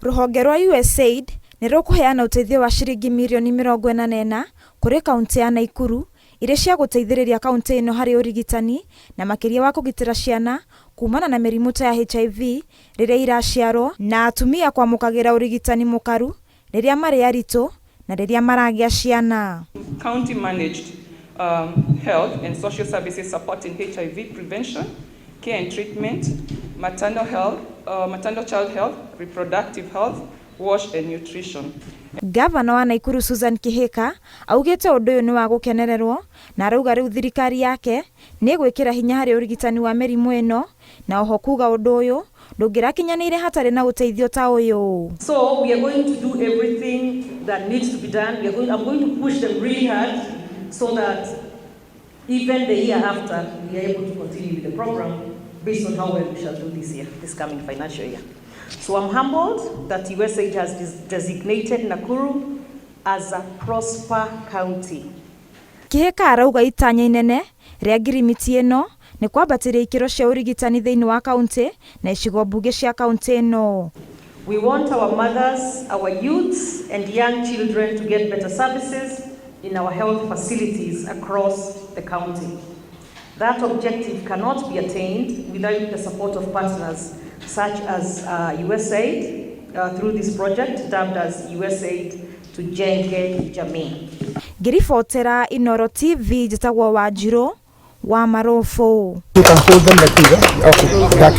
Rũhonge rwa USAID nĩ rũkũheana ũteithio wa ciringi mirioni 44 kũrĩ kauntĩ ya Naikuru irĩ cia gũteithĩrĩria kauntĩ ĩno harĩ ũrigitani na makĩria wa kũgitĩra ciana kumana na mĩrimũ ta ya HIV rĩrĩa iraciarwo na atumia kwamũkagĩra ũrigitani mũkaru rĩrĩa marĩ aritũ na rĩrĩa maragĩa ciana. County managed health and social services supporting HIV prevention, care and treatment, maternal health, maternal child health, reproductive health, wash and nutrition. Gavana wa Naikuru Susan Kihika augĩte ũndũ ũyũ nĩ wa gũkenererwo na arauga rĩu thirikari yake nĩ ĩgwĩkĩra hinya harĩ ũrigitani wa mĩrimũ ĩno na oho kuga ũndũ ũyũ ndũngĩrakinyanĩire hatarĩ na ũteithio ta ũyũ. So we are going to do everything that needs to be done. I'm going to push them really hard so that even the year after, we are able to continue with the program based on how well we shall do this year, this coming financial year. So I'm humbled that USAID has designated Nakuru as a Prosper County. Kihika arauga itanya inene rĩa ngirimiti ĩno nĩ kwambatĩria ikĩro cia ũrigitani thĩinĩ wa kaunti na icigo mbunge cia kaunti ĩno. We want our mothers, our youths, and young children to get better services in our health facilities across the county. That objective cannot be attained without the support of partners such as USAID through this project dubbed as USAID Tujenge Jamii. Ngĩribotera Inoro TV, njĩtagwo Wanjirũ wa Marũbũ. You can hold them like this. Eh? Okay. That